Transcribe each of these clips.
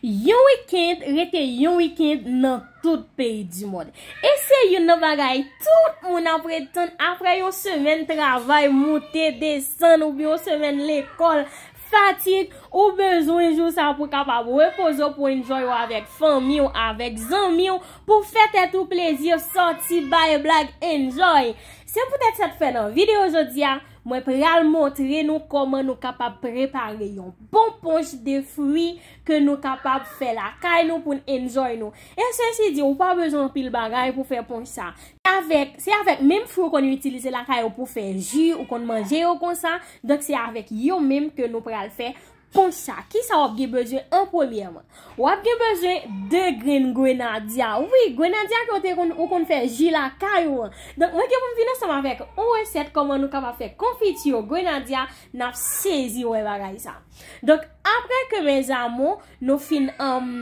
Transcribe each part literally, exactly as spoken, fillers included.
Yon weekend rete yon weekend nan tout peyi di mond. E se youn nan bagay tout moun ap ret tann apre yon semèn travay, moute, desann, oubyen yon semèn lekòl, fatig, ou bezwen jou sa pou kapab repoze w, pou enjoy w avèk fanmi w, avèk zanmi w, pou fè tèt ou plezi, sòti, bay blag, enjoy. Se poutèt sa k fè nan videyo jodi a, mwen pral montre nou kòman nou kapab prepare yon bon ponch de fwi ke nou kapab fè lakay nou pou n enjoy nou. E sesi di, ou pa bezwen anpil bagay pou fè ponch sa. Avèk, se avèk menm fwi ou konn itilize lakay ou pou fè ji, ou konn manje yo konsa. Donk, se avèk yo menm ke nou pral fè ponch sa. Kisa w ap gen bezwen an premyèman? W ap gen bezwen de grenn grenadya. Wi, grenadya ke w te konn, ou konn fè ji lakay ou an. Donk, mwen gen pou m vin ansanm avèk yon resèt kòman nou kapab fè konfiti grenadya, n ap sezi wè bagay sa. Donk, apre ke, mes amours, nou fin, um,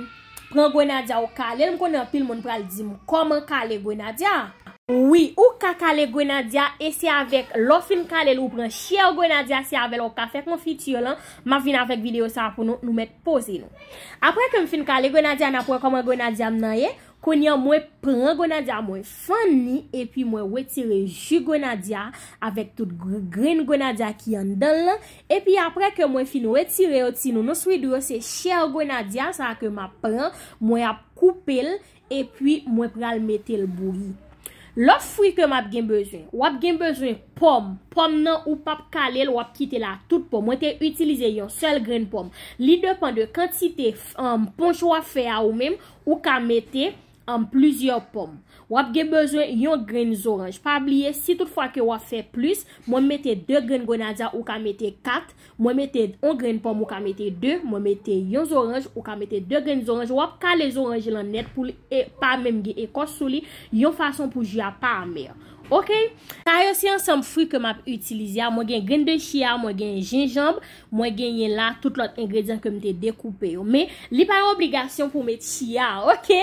pran grenadya ou kale l, m konnen anpil moun pral di m, "Kòman kale grenadya?" Wi, ou ka kale grenadya, e se avèk, lè w fin kale l, ou pran chè grenadya, se avè l ou ka fè konfiti lan. M ap vin avèk videyo sa a pou nou, nou mèt poze nou. Apre ke m fin kale grenadya, n ap wè kòman grenadya m nan ye. Kounye a, mwen pran grenadya, mwen fann li, epi mwen retire ji grenadya avèk tout gr-, grenn grenadya ki anndan l lan. Epi apre ke mwen fin retire yo, ti nounours Widoo yo, se chè grenadya sa ke m ap pran, mwen ap koupe l, epi mwen pral mete l bouyi. Lòt fwi ke m ap gen bezwen, w ap gen bezwen pòm. Pòm nan, ou p ap kale l, w ap kite l a tout pòm. Mwen te itilize yon sèl grenn pòm. Li depann de kantite, um, ponch w ap fè a ou menm, ou ka mete, um, plizyè pòm. W ap gen bezwen yon grenn zoranj. Pa bliye, si toutfwa ke w ap fè plis, mwen mete de grenn grenadya, ou ka mete kat. Mwen mete yon grenn pòm, ou ka mete de. Mwen mete yon zoranj, ou ka mete de grenn zoranj. W ap kale zoranj lan nèt pou li e, pa menm gen ekòs sou li, yon fason pou ji a pa amè. Oke? Sa yo se ansanm fwi ke m ap itilize a. Mwen gen grenn de chia, mwen gen jenjanm, mwen genyen la tout lòt engredyan ke m te dekoupe yo. Men, li pa yon obligasyon pou met chia, oke?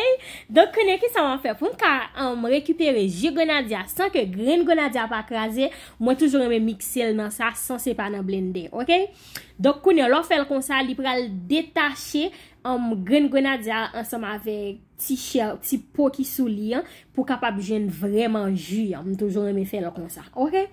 Donk, kounye a, kisa m ap fè? Pou m ka, um, rekipere ji grenadya san ke grenn grenadya pa kraze, mwen toujou renmen mikse l nan sa, san se pa nan blendè, oke? Donk, kounye a, lè w fè l konsa, li pral detache, um, grenn grenadya ansanm avèk ti chè, ti po ki sou li an, pou kapab jwenn vrèman ji an. M toujou renmen fè l konsa, oke?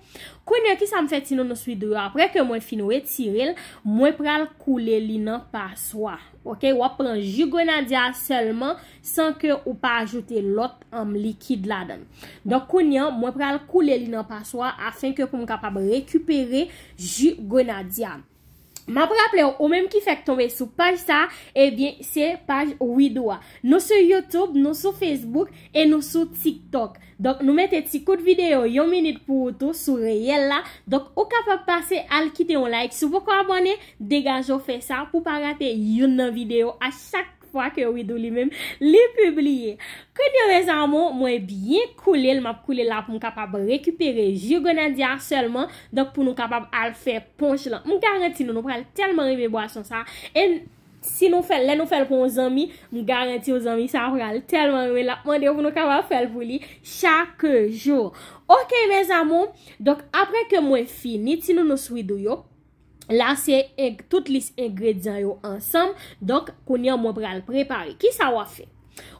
Kounye a, kisa m fè, ti nounours Widoo yo? Apre ke mwen fin retire l, mwen pral koule li nan paswa, oke? W ap pran ji grenadya sèlman, san ke ou pa ajoute lòt, um, likid ladan l. Donk, kounye a, mwen pral koule li nan paswa, afenke pou m kapab rekipere ji grenadya. M ap raple w, ou menm ki fèk tonbe sou paj sa, ebyen, se paj Widoo a. Nou sou YouTube, nou sou Facebook, e nou sou TikTok. Donk, nou mete ti kout videyo yon minit pou ou tou sou reyèl la. Donk, ou kapab pase al kite yon like. Si w poko abòne, degaje w fè sa pou w pa rate youn nan videyo a chak fwa ke Widoo li menm li pibliye. Kounye a, mes amours, mwen byen koule l, m ap koule l la pou m kapab rekipere ji grenadya sèlman, donk pou nou kapab al fè ponch lan. M garanti nou, nou pral tèlman renmen bwason sa. E si nou fè l, lè nou fè l pou yon zanmi, m garanti yon zanmi sa pral tèlman renmen, l ap mande pou nou kapab fè l pou li chak jou. Oke, mes amours, donk apre ke mwen fini ti nounours Widoo yo, la se eng-, tout lis engredyan yo ansanm. Donk, kounye a mwen pral prepare. Kisa w ap fè?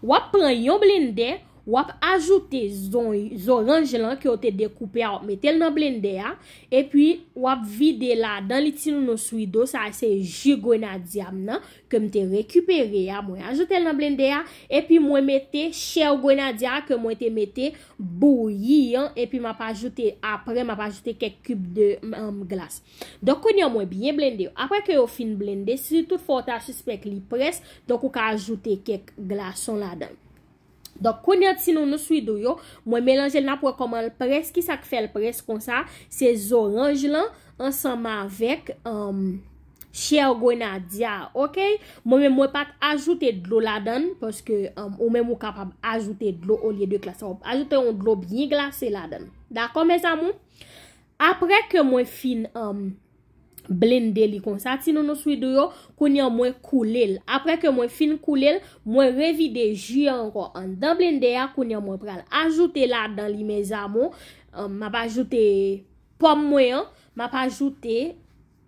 W ap pran yon blendè, w ap ajoute zon-, zoranj lan ke w te dekoupe a, w ap mete l nan blendè a, epi w ap vide ladan li ti nounours Widoo, sa se ji grenadya m nan, ke m te rekipere a, mwen ajoute l nan blendè a, epi mwen mete chè grenadya ke mwen te mete bouyi an, epi m ap ajoute, apre m ap ajoute kèk kib de, um, glas. Donk, kounye a mwen byen blende yo. Apre ke yo fin blende, si toutfwa w ta sispèk li près, donk ou ka ajoute kèk glason ladan l. Donk, kounye a ti nounours Widoo yo, mwen melanje l, n ap wè kòman l près. Kisa k fè l près konsa? Se zoranj lan ansanm avèk, um, chè grenadya, oke? Mwen menm, mwen pa t ajoute dlo ladan l, paske, um, ou menm ou kapab ajoute dlo olye de glas. W ap ajoute yon dlo byen glase ladan l. Dakò, mes amours? Apre ke mwen fin, um, blende li konsa, ti nounours Widoo yo, kounye a mwen koule l. Apre ke mwen fin koule l, mwen revide ji a ankò anndan blendè a. Kounye a mwen pral ajoute ladan li, mes amours. Um, m ap ajoute pòm mwen an, m ap ajoute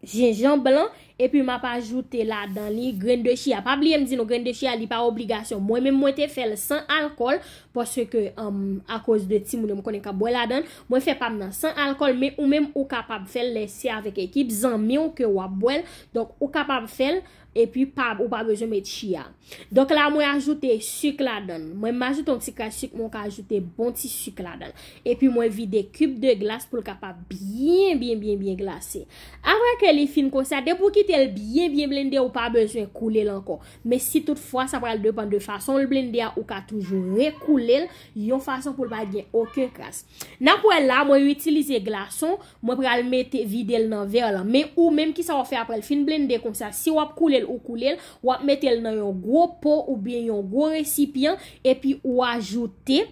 jenjanm blan, Epi m ap ajoute ladan li grenn de chia. Pa bliye m di nou grenn de chia li pa obligasyon. Mwen menm mwen te fè l san alkòl paske um, akoz de timoun yo m konnen k ap bwè ladan. Mwen fè pa m nan san alkòl, men ou menm ou kapab fè l lè se avèk ekip zanmi w ke w ap bwè l. Donk ou kapab fè l epi pa, ou pa bezwen met chia. Donk la mwen ajoute sik ladan l. Mwen m ajoute yon ti kras sik, mwen ka ajoute bon ti sik ladan l. Epi mwen vide kib de glas pou l kapab byen, byen, byen, byen glase. Apre ke li fin konsa, depi w kite l byen, byen blende, ou pa bezwen koule l ankò. Men si toutfwa sa pral depann de fason w l blende a, ou ka toujou rekoule l yon fason pou l pa gen okenn kras. N ap wè la, mwen itilize glason, mwen pral mete vide l nan vè lan. Men ou menm kisa w ap fè apre l fin blende konsa, si w ap koule l, ou koule l, w ap mete l nan yon gwo po oubyen yon gwo resipyan, epi ou ajoute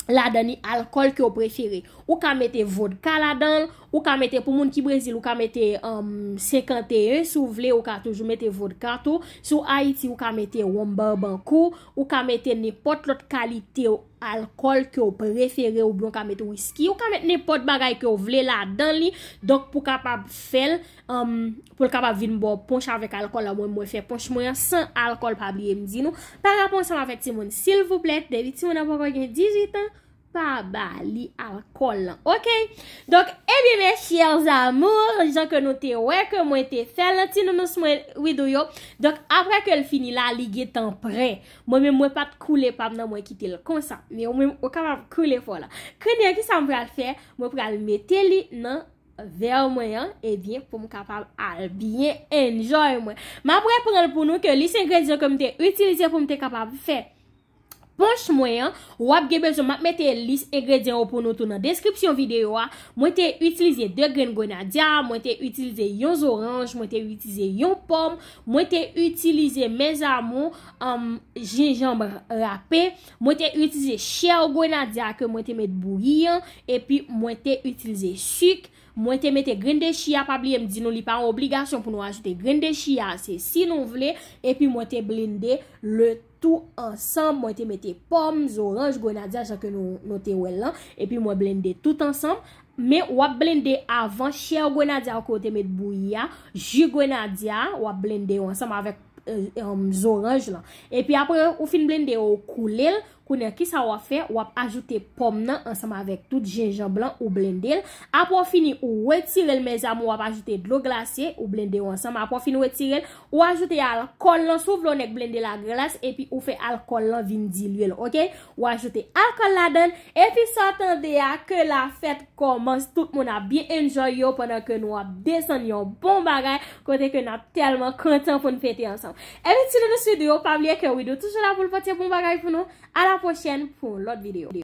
ladan li alkòl ke w prefere. Ou ka mete vodka ladan l, ou ka mete, pou moun ki Brezil, ou ka mete um, senkanteyen si w vle, ou ka toujou mete vodka tou. Si w Ayiti, ou ka mete wonm Barbancourt, ou ka mete nenpòt lòt kalite alkòl ke w prefere, oubyen ou ka mete wiski, ou ka mete nenpòt bagay ke w vle ladan li. Donk pou kapab fè l, um, pou l kapab vin ba w ponch avèk alkòl la, mwen mwen fè ponch mwen an san alkòl, pa bliye m di nou. Pa rapò ansanm avèk timoun, silvouplè, depi timoun nan poko gen dizuit an, pa ba li alkòl lan, oke? Donk, ebyen, mes chers amours, jan ke nou te wè ke mwen te fè l nan ti nounous mwen Widou yo. Donk, apre ke l fini la, li gentan prè. Mwen menm, mwen pa t koule pa m nan, mwen kite l konsa. Men ou menm, ou kapab koule fò la. Kounye a, kisa m pral fè? Mwen pral mete li nan vè mwen an, ebyen, pou m kapab al byen enjoy mwen. M ap reprann l pou nou ke lis engredyan ke m te itilize pou m te kapab fè ponch mwen an, w ap gen bezwen, m ap mete lis engredyan yo pou nou tou nan deskripsyon videyo a. Mwen te itilize de grenn grenadya, mwen te itilize yon zoranj, mwen te itilize yon pòm, mwen te itilize mezamou, um, jenjanm rape, mwen te itilize chè grenadya ke mwen te met bouyi an, epi mwen te itilize sik, mwen te mete grenn de chia, pa bliye m di nou li pa yon obligasyon pou nou ajoute grenn de chia, se si nou vle, epi mwen te blende le tou ansanm, mwen te mete pòm, zoranj, grenadya, jan ke nou, nou te wè l lan, epi mwen blende tout ansanm. Men w ap blende avan chè grenadya ke w te met bouyi a, ji grenadya, w ap blende yo ansanm avèk, eh, em, zoranj lan. Epi apre ou fin blende yo, ou koule l, kounye a, kisa w ap fè? W ap ajoute pòm nan ansanm avèk tout jenjanm lan ou blende l. Apre w fini, ou retire l, mezanmi, w ap ajoute dlo glase, ou blende yo ansanm. Apre w fin retire l, ou ajoute alkòl lan, si w vle w nèk blende laglas, epi ou fè alkòl lan vin dilye l, oke? Ou ajoute alkòl ladan l, epi sa w tande a, ke la fèt kòmanse, tout moun ap byen enjoy yo pandan ke nou ap desann yon bon bagay, kote ke n ap tèlman kontan pou n fete ansanm. Epi ti nounous Widou yo, pa bliye ke Widou toujou la pou l pote bon bagay pou nou. A la pwochèn pou yon lòt videyo.